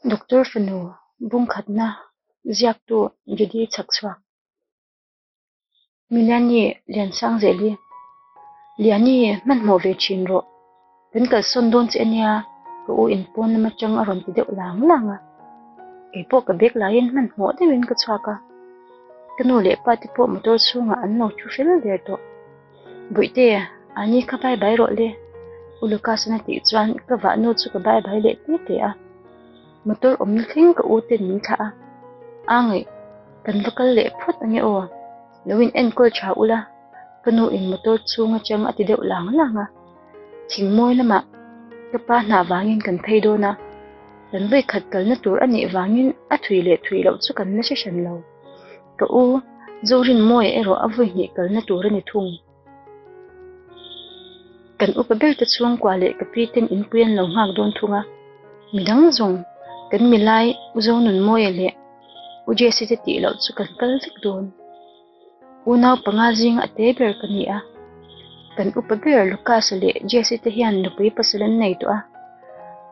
Doctor fanu bungkhatna ziaktu Judy chhakchhuak. Miliani Liansangzeli, Liani hmanhmawh ve thin rawh, kan kalsawn dawn che ania ka u in pawn lam atang a rawn ti deuh lang lang a. Keipawh ka bag laiin hmanhmawh deuhin ka chhuak a, ka nu leh pa te pawh motor chhungah an lo thu fel der tawh. Bawihte, ani kha bai bai rawh le, U Lucas-an a tih chuan ka vahnu chu ka bai bai leh te te a. Motor awmna thleng ka u ten min thlah a, A ngaih, kan va kal leh phawt ange aw, lo in enkawl tha ula, ka nu in motor chhung atang a ti deuh lang lang a. Thingmawi lamah ka pa hna vangin kan phei dawn a, kan vawikhat kalna tur a nih vangin a thui leh thui loh chu kan la hre hran lo. Ka u, Zorinmawia erawh a vawi hnih kalna tur a ni thung. Kan upa ber te chhungkua leh ka pi ten inpui an lo nghak dawn thung a, midang zawng kan milai U Zonunmawia leh U Jesse te tih loh chu kan kal vek dawn. Unau panga zinga a te ber ka ni a, kan upa ber Lucas-a leh Jesse te hian nupui pasal an nei tawh a,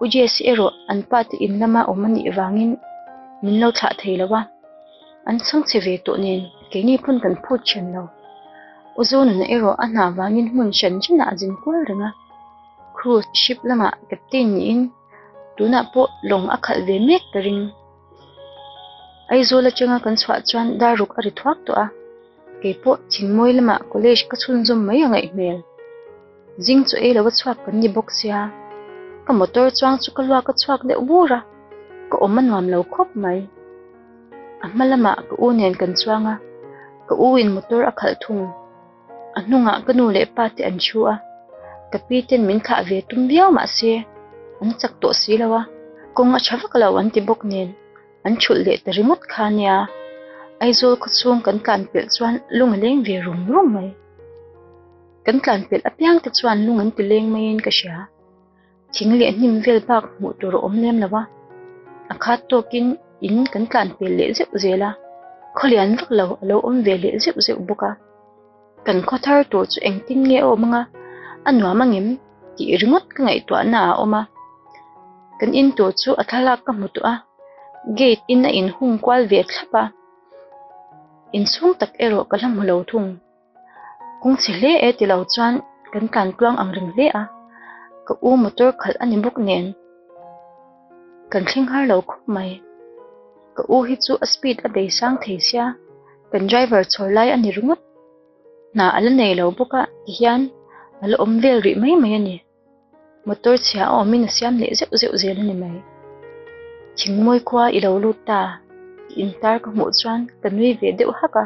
U Jesse erawh an pa te in lama awm a nih vangin min lo thlah thei lo a. An chhang chhe ve tawh nen keini pawn kan phut then lo. U Zonuna erawh a hna vangin hmun hran hranah a zin kual reng a. Cruise ship lamah captain niin tunah pawh lawng a khalh ve mek ka ring. Aizawl atanga kan chhuah chuan dar ruk a ri thuak tawh a, keipawh Thingmawi lamah college ka chhunzawm mai a ngaih hmel. Zing chu ei lo a chhuak kan ni bawk sia, ka motor chuang chu ka luak a chhuak deuh bur a, ka awm a nuam lo khawp mai. A hma lamah ka u nen kan chuang a, ka u in motor a khalh thung. A hnungah ka nu leh pa te an thu a, ka pi ten min thlah ve tum viau mah se an chak tawh si lo a, kawng a tha vak lo an ti bawk nen an thulh leh ta ringawt kha nia. Aizawl khawchhung kan tlan pelh chuan lung a leng ve rum rum mai. Kan tlan pelh apiang te chuan lung an ti leng maiin ka hria. Thing leh hnim vel bak hmuh tur a awm lem lo a, a khat tawkin in kan tlan pel leh zeuh zel a, khawlian vak lo a lo awm ve leh zeuh zeuh bawk a. Kan khaw thar tur chu engtin nge a awm anga, a nuam angem tih ringawt ka ngaihtuahna a awm a. Kan in tur chu a thlalak ka hmu tawh a, gate in a inhung kual ve thlap a, inchhung tak erawh ka la hmu lo thung. Kawng chhe hle e ti lo chuan kan tlan tluang ang reng hle a, ka u motor khalh a ni bawk nen kan thleng har lo khawp mai. Ka u hi chu a speed a bei sang thei sia, kan driver chhawr lai a ni ringawt. Hna a la nei lo bawk a tihian a la awm vel rih mai mai a ni. Motor chhia a awmin a siam leh zeuh zeuh zel a ni mai. Thingmawi khua i lo lut ta tih intar ka hmuh chuan ka nui ve deuh hak a.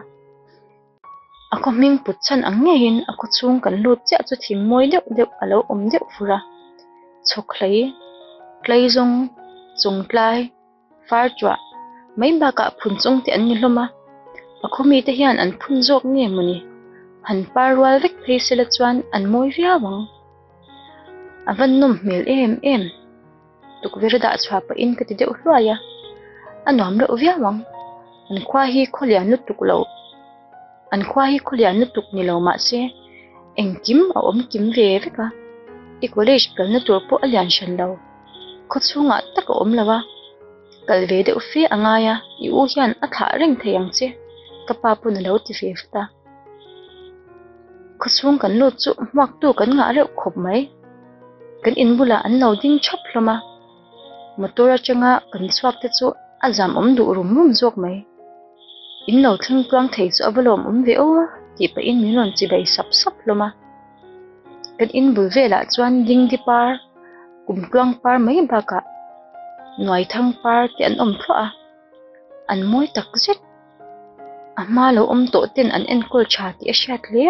A khaw hming put chhan ang ngeiin a khaw chhung kan lut chiah chu thing mawi deuh deuh a lo awm deuh fur a, chhawk hlei, tlei zawng, chung tlai, far tuah mai bakah phun chung te an ni hlawm a, a khaw mite hian an phun zawk nge mawni, han par rual vek phei sela chuan an mawi viau ang. A va nawm hmel em em. Tukverh a dah chhuah pahin ka ti deuh hluai a, a nuam reuh viau ang. An khua hi khaw lian lutuk lo, an khua hi khaw lian lutuk ni lo mah se engkim a awm kim ve vek a, i college kalna tur pawh a lian hran lo, khaw chhungah tak a awm lo a, kal ve deuh fe a ngai a, i u hian a thlah reng thei ang che, ka pa pawn a lo ti ve vat a. Khaw chhung kan lut chu hmuaktu kan ngah reuh khawp mai. Kan in bulah an lo ding thap hlawm a, motor atanga kan chhuak te chu a zam awm duh rum rum zawk mai. In lo thleng tluang thei chu a va lawm awm ve aw tih pahin min rawn chibai sap sap hlawm a. Kan in bul velah chuan dingdi par, kum tluang par mai bakah nuaithang par te an awm thluah a, an mawi tak zet. A hma lo awm tawh ten an enkawl tha tih a hriat hle.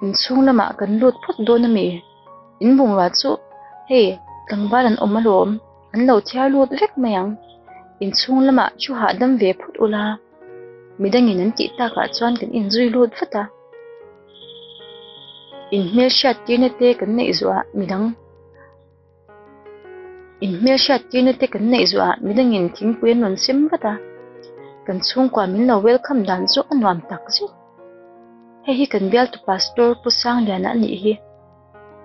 Inchhung lamah kan lut phawt dawn a mi? In bungrua chu hei tlangval an awm alawm, an lo thiar lut vek mai ang. Inchhung lamah thu hahdam ve phawt ula, midangin an tih takah chuan kan inzui lut vat a. Inhmelhriat tirna te kan neih zuah midang. Inhmelhriat tirna te kan neih zuah midangin thingpui an rawn sem vat a, kan chhungkua min lo welcome dan chu a nuam tak zet. Hei hi kan bialtu pastor Pu Sangliana a nih hi.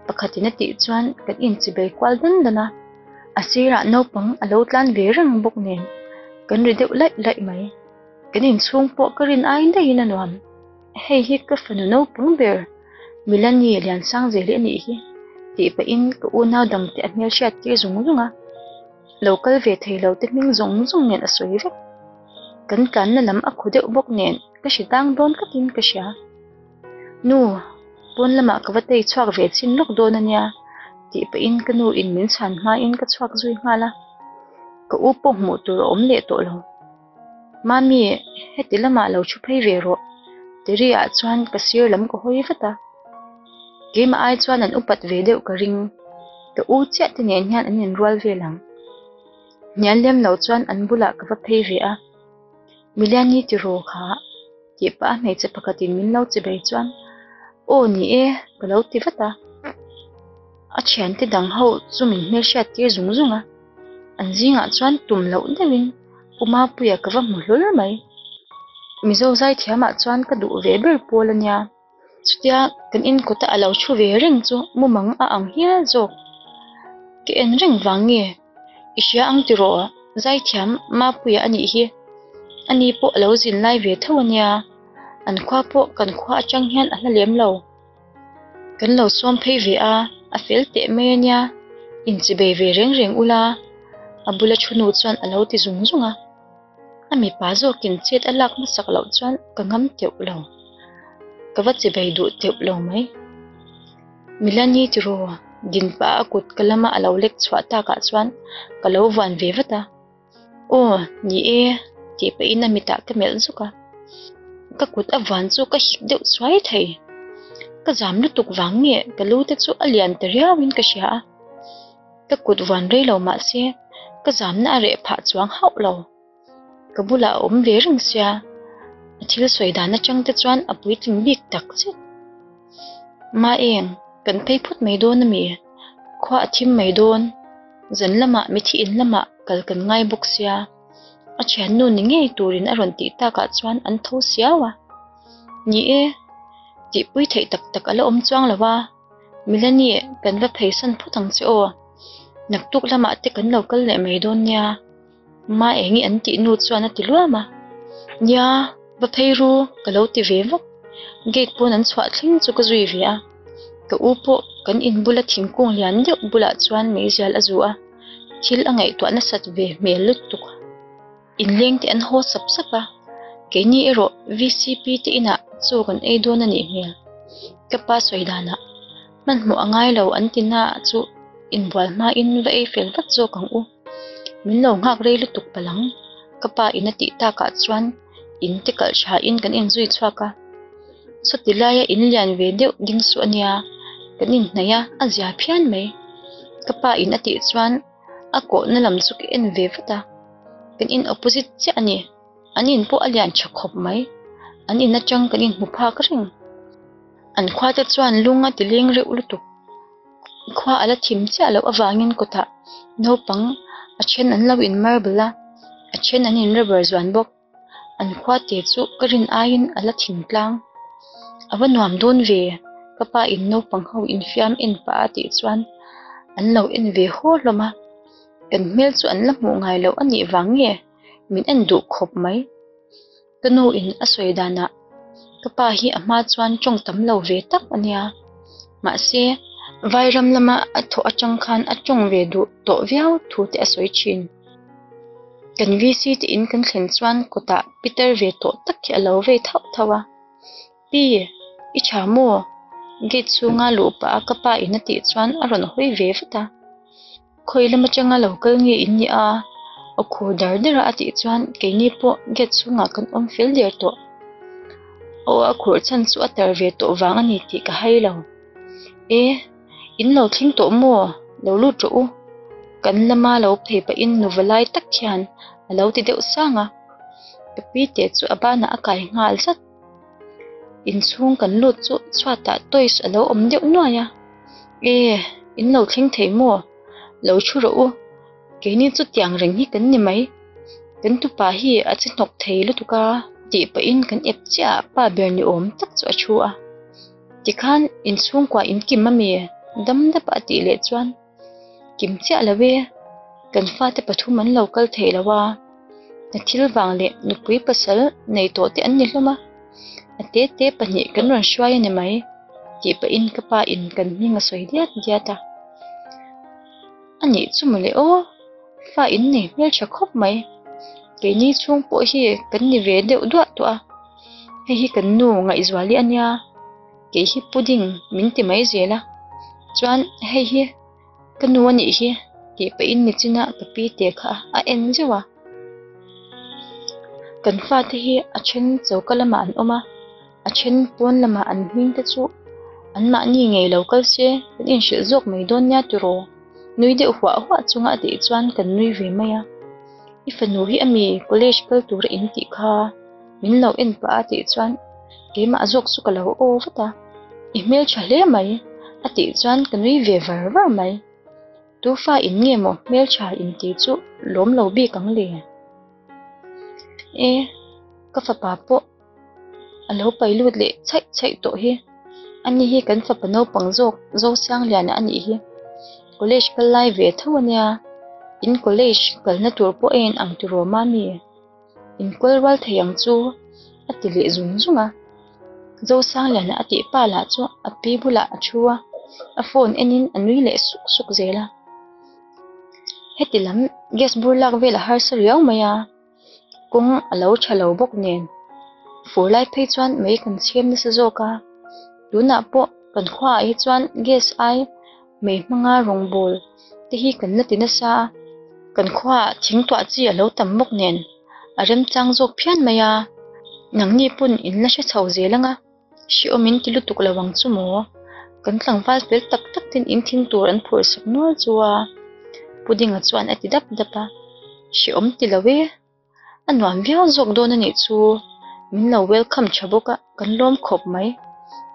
Pakhatin a tih chuan kan inchibei kual dan dan a. A sirah naupang a lo tlan ve reng bawk nen kan ri deuh laih laih mai. Kan inchhung pawh ka rin ai daihin a nuam. Hei hi ka fanu naupang ber Milani Liansangzeli a nih hi tih pahin ka unau dangte a hmelhriat tir zung zung a. Lo kal ve thei lo te hming zawng zawng nen a sawi vek. Kan tlanna lam a khaw deuh bawk nen ka hre tang dawn tlatin ka hria. Nu, pawn lamah ka va tei chhuak ve chin lawk dawn a nia tih pahin ka nu in min chhan hmain ka chhuak zui nghal a. Ka u pawh hmuh tur a awm leh tawh lo. Mami, heti lamah lo thu phei ve rawh. Teri ah chuan ka sir lam ka hawi vat a. Keimah ai chuan an upat ve deuh ka ring. Ka u chiah te nen hian an inrual vel ang. Hnial lem lo chuan an bulah ka va phei ve a. Miliani tiraw kha tih pah a hmeichhe pakhatin min lo chibei chuan aw ni e ka lo ti vat a. A thiante dang ho chu min hmelhriat tir zung zung a. An zingah chuan tum loh deuhin U Mapuia ka va hmu hlawl mai. Mizo zaithiamah chuan ka duh ve ber pawl a nia. Chutia kan inkawta a lo thu ve reng chu mumang a ang hial zawk. Ka en reng vang nge? I hria ang tiraw? Zaithiam Mapuia a nih hi. Ani pawh a lo zin lai ve tho a nia. An khua pawh kan khua atang hian a hla lem lo. Kan lo sawm phei ve a, a fel teh mai a nia. Inchibei ve reng reng ula. A bula thu nu chuan a lo ti zung zung a. A mipa zawkin chet a lak hmasak loh chuan ka ngam teuh lo. Ka va chibei duh teuh lo mai. Milani tiraw din pah a kut ka lama a lo lek chhuah takah chuan ka lo vuan ve vat a. Aw, ni e, tih pahin a mitah ka melh zuk a. Ka kut a vuan chu ka hik deuh chuai thei. Ka zam lutuk vang nge ka lu te chu a lian ta riauin ka hria a. Ka kut vuan rei lo mah se ka zamna a reh phah chuang hauh lo. Ka bulah a awm ve reng sia, a thil sawi dan atang te chuan a puitling bik tak zet. Ma eng, kan phei phut mai dawn a mi? Khua a thim mai dawn. Zan lamah mithi in lamah kal kan ngai bawk sia. A thiannu ni ngei turin a rawn tih takah chuan an tho siau a. Ni e, tihpui theih tak tak a la awm chuang lo a. Milani, kan va pheisan phawt ang che aw. Naktuk lamah te kan lo kal leh mai dawn nia. Ma engi an tih nu chuan a ti luam a. Nia, va phei ru, ka lo ti ve vak. Gate pawn an chhuah thleng chu ka zui ve a. Ka u pawh kan in bula thingkung lian deuh bulah chuan meizial a zu a. Thil a ngaihtuah nasat ve hmel lutuk. Inleng te an haw sap sap a, keini erawh VCP te inah chaw kan ei dawn a nih hmel. Ka pa sawi danah, Hmanhmawh a ngai lo an ti na chu inbual hmain va ei fel vat zawk ang u. Min lo nghak rei lutuk palh ang. Ka pa in a tih takah chuan in te kalh thain kan inzui chhuak a. Sawti laia in lian ve deuh ding suh a nia, kan inhnaih a, a zia phian mai. Ka pa in a tih chuan A kawhna lam chu ka en ve vat a, kan in opposite chiah a ni. An in pawh a lian tha khawp mai, an in atang kan inhmu phak reng. An khua te chuan lung a ti leng reuh lutuk. Khua a la thim chiah loh avangin kawtah naupang a then an lo in marble a, a then an in rubber zuan bawk. An khua te chu ka rin aiin a la thin tlang. A va nuam dawn ve, ka pa in naupang ho infiam en pah a tih chuan an lo en ve haw hlawm a. Kan hmel chu an la hmuh ngai loh a nih vang nge min en duh khawp mai. Ka nu in a sawi danah ka pa hi a hma chuan tawng tam lo ve tak a nia. Mahse, Vairam lama a thawh atang khan a tawng ve duh tawh viau thu te a sawi thin. Kan VC te in kan thlen chuan kawtah Peter ve tawh tak hi a lo vei thauh thauh a. Pi, i tha maw? Gate chhunga luh pah a ka pa in a tih chuan a rawn hawi ve vat a. Khawi lam atanga lo kal nge in nih a? Aw khur dar dar a a tih chuan keini pawh gate chhungah kan awm fel der tawh. Aw a khurh chhan chu a tar ve tawh vang a ni tih ka hai lo. E. In lo thleng tawh maw? Lo lut rawh u. Kan lama lo phei pahin nuva lai tak hian a lo ti deuh sang a. Ka pi te chu a banah a kai nghal zat. Inchhung kan lut chu chhuatah toys a lo awm deuh nuai a. E, in lo thleng thei maw? Lo thu rawh u. Keini chu tiang reng hi kan ni mai. Kan tupa hi a che hnawk thei lutuk a tih pahin kan ep chiah a pa ber ni awm tak chu a thu a. Tikhan inchhungkua in kim a mi? Dam dap a tih leh chuan kim chiah lo e. Kan fate pathum an lo kal thei lo a, hna thil vang leh nupui pasal nei tawh te an ni hlawm a, a te te pahnih kan rawn hruai a ni mai tih pahin ka pa in kan hming a sawi diat diat a. A nih chu mawle aw, fa in nei hmeltha khawp mai, keini chhung pawh hi kan ni ve deuh duah tawh a, hei hi kan nu ngaihzuali a nia, kei hi pudding min ti mai zel a, chuan hei hi. Ka nu a nih hi tih pahin nichinah ka pi te kha a en zeuh a. Kan fate hi a then choka lamah an awm a, a then pawn lamah an hming te chu anmahni ngei lo kal se kan inhrilh zawk mai dawn nia tiraw? Nui deuh huah huah chunga a tih chuan kan nui ve mai a. I fanu hi ami college kal tura in tih kha min lo en pah a tih chuan keimah zawk chu ka lo aw vat a. I hmeltha hle mai a tih chuan ka nui ve var var mai. Tufa in nge maw hmeltha in tih chu lawm lo bik ang le? E, ka fapa pawh a lo pai lut leh chhaih chhaih tawh hi. Ani hi kan fapa naupang zawk Zosiangliana a nih hi. College kal lai ve tho a nia. In college kalna tur pawh a in ang tiraw mami? Inkual rual thei ang chu a ti leh zung zung a. Zosangliana a tih pa lah chu a pi bulah a thu a, a phone enin a nui leh suk suk zel a. Heti lam gas bur lak vel a harsa riau mai a, kawng a lo tha lo bawk nen fur lai phei chuan mei kan chhem nasa zawk a, tunah pawh kan khuaah hi chuan gas ai mei hmanga rawngbawl te hi kan la ti nasa a, kan khuaah thing tuah chi a lo tam bawk nen a remchang zawk phian mai a, nangni pawn in la hre chho zel ang a, hrehawm in ti lutuk lo ang chu maw? Kan tlangval fel tak tak ten in thing tur an phurh sak nual chu a, Pudinga chuan a ti dap dap a, hrehawm ti lo e. A nuam viau zawk dawn a nih chu, min lo welcome tha bawk a, kan lawm khawp mai.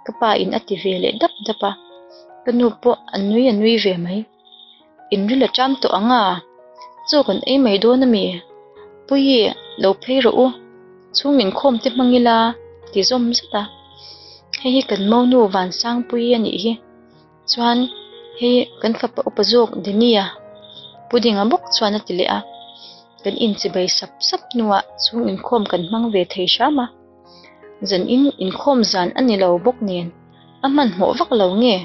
Ka pa in a ti ve leh dap dap a, ka nu pawh a nui a nui ve mai. Inri la ṭam tawh ang a, chaw kan ei mai dawn a mi? Puii, lo phei rawh u, chhung inkhawm te hmang ila ti zawm zat a. Hei hi kan monu Vansangpuii a nih hi. Chuan hei kan fapa upa zawk Danny-a pudding-a bawk chuan a ti leh a, kan inchibai sap sap hnuah chhung inkhawm kan hmang ve thei hram a, zanin inkhawm zan a ni lo bawk nen a hmanhmawh vak lo nge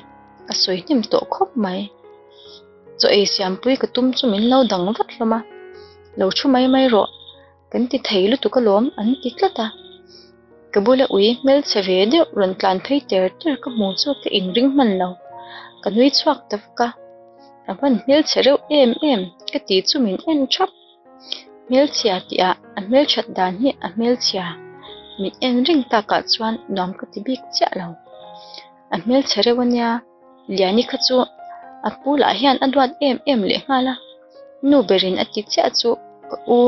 a sawi hnem tawh khawp mai. Chaw ei siampui ka tum chu min lo dang vat hlawm a, lo thu mai mai rawh. Kan ti thei lutuk alawm an ti tlat a. Ka bula ui hmelchhe ve deuh rawn tlan phei ter ter ka hmu chu ka inring hman lo. Ka nui chhuak ta vak a. A hman hmelchhe reuh em em ka ti chu min en thap. Hmelchhia tihah a hmelthat dan hi a hmelchhia min en reng takah chuan nuam ka ti bik chiah lo. A hmelchhe reuh ania. Liani kha chu a pu lah hian a duat em em leh nghal a, nu berin a ti chiah chu ka u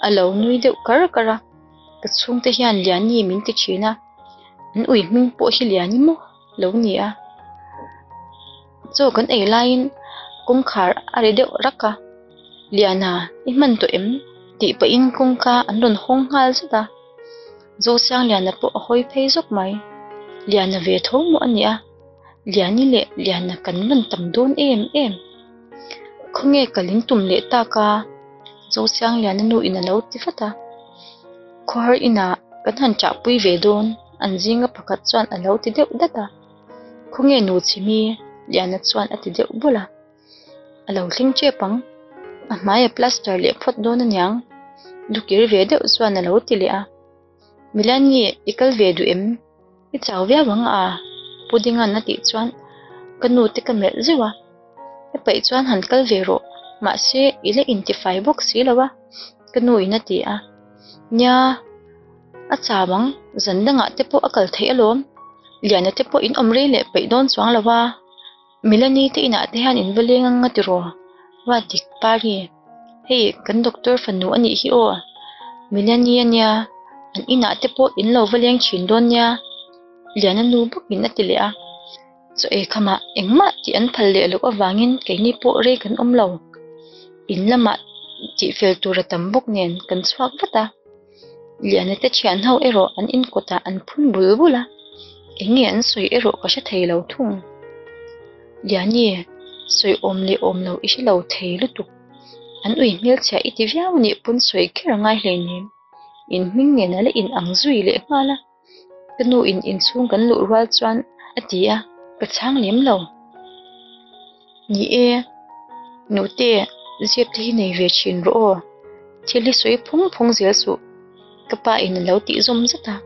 a lo nui deuh kar kar a, ka chhungte hian Liani min ti thin a, an ui hming pawh hi Liani maw lo ni a. Chaw kan ei laiin kawngkhar a ri deuh rak a, Liana i hman tawh em? tih pahin kawngka an rawn hawng nghal zet a. Zosiangliana pawh a hawi phei zawk mai, Liana ve tho maw a nia? Liani leh Liana kan rawn tam dawn em em. Khawnge ka ling tum leh tak a? Zosiangliana nu in a lo ti vat a. Khawhar inah kan han chahpui ve dawn an zinga pakhat chuan a lo ti deuh dat a. Khawnge nu chhimi? Liana chuan a ti deuh bul a. A lo thleng tep ang. A hmai a plaster leh phawt dawn aniang. Lukir ve deuh chuan a lo ti leh a. Milani i kal ve duh em? I chau viau ang a, Pudinga'n a tih chuan ka nu te ka melh zeuh a. Ka peih chuan han kal ve rawh, mahse i la intifai bawk si lo a, ka nu in a ti a. Nia, a chau ang, zan dangah te pawh a kal theih alawm. Liana te pawh in awm rei leh peih dawn chuang lo a. Milani te inah te hian in va leng ang a tiraw? Ruatdik Pari, Hei kan doctor fanu a nih hi aw. Milani a nia, an inah te pawh in lo va leng thin dawn nia, Liana nu bawkin a ti leh a. Chaw ei khamah engmah tih an phal leh loh avangin keini pawh rei kan awm lo. In lamah tihfel tur a tam bawk nen kan chhuak vat a. Liana te thian ho erawh an inkawtah an phun bul bul a, eng nge an sawi erawh ka hre thei lo thung. Liani, sawi awm leh awm lo i hre lo thei lutuk. An ui hmelchhia i ti viau anih pawn sawi kher a ngai hleinem. In hming nen a la in ang zui leh nghal a. Ka nu in inchhung kan luh rual chuan a ti a, ka chhang lem lo. Ni e, nute zep te hi nei ve thin rawh aw, thil hi sawi phung phung zel suh, ka pa in a lo tih zawm zat a.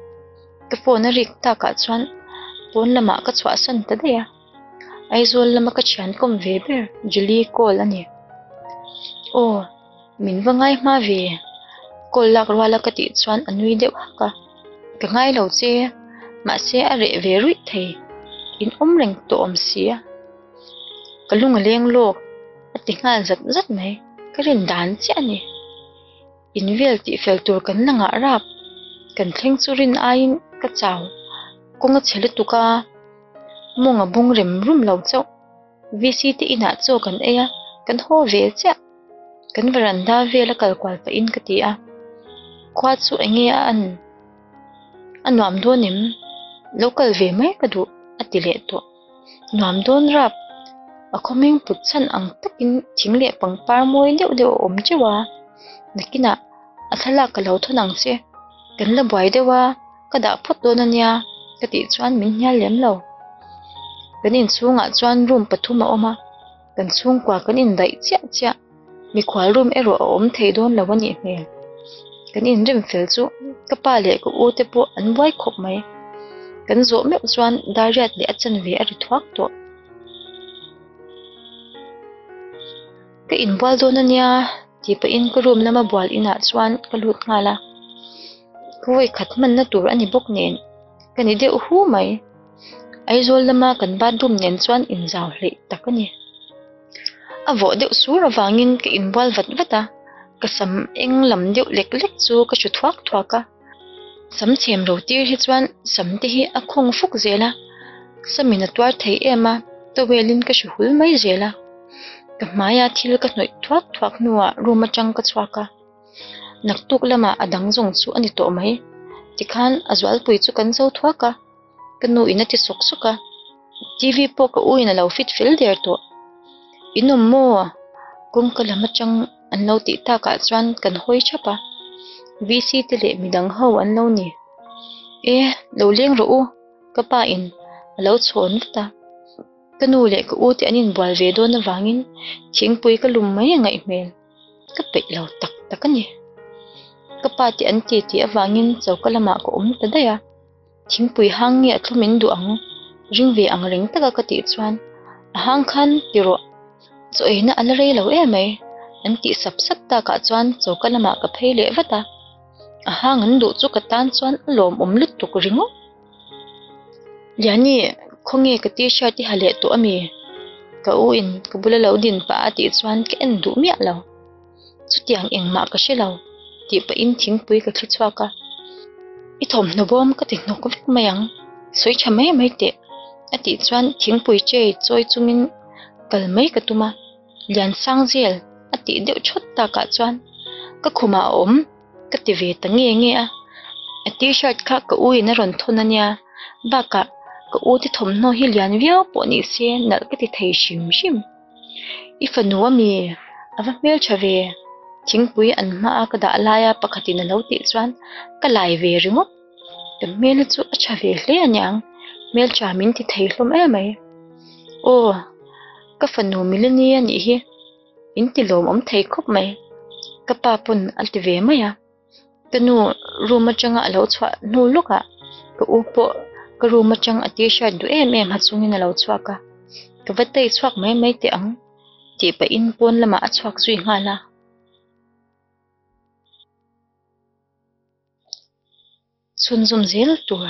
Ka phone a rik takah chuan pawn lamah ka chhuahsan ta daih a, Aizawl lama ka thian kawm ve ber Julie call a ni. Aw, min va ngai hma ve, call lak ruala ka tih chuan a nui deuh hak a, ka ngai lo che, mahse a reh ve ruih thei, in awm reng tawh awm si a, ka lung a leng lawk a ti nghal zat zat mai, ka rin dan chiah a ni. In vel tih fel tur kan la ngah rap, kan thleng chu rin aiin ka chau, kawng a chhe lutuk a, mawng a bung rem rum lo chauh. VC te inah chaw kan ei a, kan haw ve chiah. Kan veranda vel a kal kual pahin ka ti a, khua chu enge a an a nuam dawn em? Lo kal ve mai ka duh a ti leh tawh. Nuam dawn rap, a khawmeng put chhan ang takin thing leh pangpar mawi deuh deuh a awm teuh a, nakinah a thlalak ka lo thawn ang che, kan la buai deuh a, ka dah phawt dawn a nia ka tih chuan min hnial lem lo. Kan inchhungah chuan room pathum a awm a, kan chhungkua kan indaih chiah chiah, mikhual room erawh a awm thei dawn lo a nih hmel. Kan inrem fel chu ka pa leh ka u te pawh an buai khawp mai. Kan zawh meuh chuan dariat leh a chanve a ri thuak tawh. Ka inbual dawn a nia tih pahin ka room lama bual inah chuan ka lut nghal a, ka vawi khat hmanna tur a ni bawk nen ka ni deuh hu mai. Aizawl lama kan bathroom nen chuan inzau hleih tak a ni. A vawh deuh sur avangin ka inbual vat vat a, ka sam eng lam deuh lek lek chu ka hru thuak thuak a. Sam chhem ro tir hi chuan sam te hi a khawng fuk zel a, samin a tuar thei em a, towel in ka hru hul mai zel a. Ka hmaia thil ka hnawih thuak thuak hnuah room atang ka chhuak a, naktuk lamah a dang zawng chu a ni tawh mai. Tikhan a zualpui chu kan zo thuak a, ka nu in a ti sawk sawk a, TV pawh ka u in a lo fit fel der tawh. In awm maw? Kawngka lam atang an lo tih takah chuan kan hawi thap a, VC te leh midang ho an lo ni. E, lo leng rawh u, ka pa in a lo chhawn vat a. Ka nu leh ka u te an inbual ve dawn avangin thingpui ka lum mai a ngaih hmel. Ka peih lo tak tak a ni. Ka pa te an ti tih avangin choka lamah ka awm ta daih a. Thingpui hang nge a thlum in duh ang? Ring ve ang reng taka ka tih chuan a hang khan ti rawh, chaw eina a la rei lo em mai an tih sap sap takah chuan choka lamah ka phei leh vat a, a hang an duh chu ka tan chuan a lawmawm lutuk ringawt. Liani, khawnge ka t-shirt i ha leh tawh ami? Ka u in ka bula lo din pah a tih chuan ka en duh miah lo. Chutiang engmah ka hre lo, tih pahin thingpui ka thli chhuak a. I thawmhnaw bawm ka ti hnawk vek mai ang, sawi tha mai mai teh, a tih chuan thingpui tray chawi chungin kal mai ka tum a. Liansangzel a tih deuh thawt takah chuan ka khumah a awm ka ti ve ta nge nge a. A t-shirt kha ka u in a rawn thawn a nia, bakah ka u te thawmhnaw hi lian viau pawh ni se nalh ka ti thei hrim hrim. I fanu a mi? A va hmeltha ve. Thingpui an hma a ka dah laia pakhatin a lo tih chuan ka lai ve ringawt. Ka hmel hi chu a tha ve hle aniang, hmeltha min ti thei hlawm em mai. Aw, ka fanu Milani a nih hi, in ti lawmawm thei khawp mai. Ka pa pawn a ti ve mai a. Ka nu room atanga a lo chhuah hnu lawkah ka u pawh ka room atang a t-shirt duh em em ha chungin a lo chhuak a, ka va tei chhuak mai mai teh ang tih pahin pawn lamah a chhuak zui nghal a. Chhunzawm zel tur.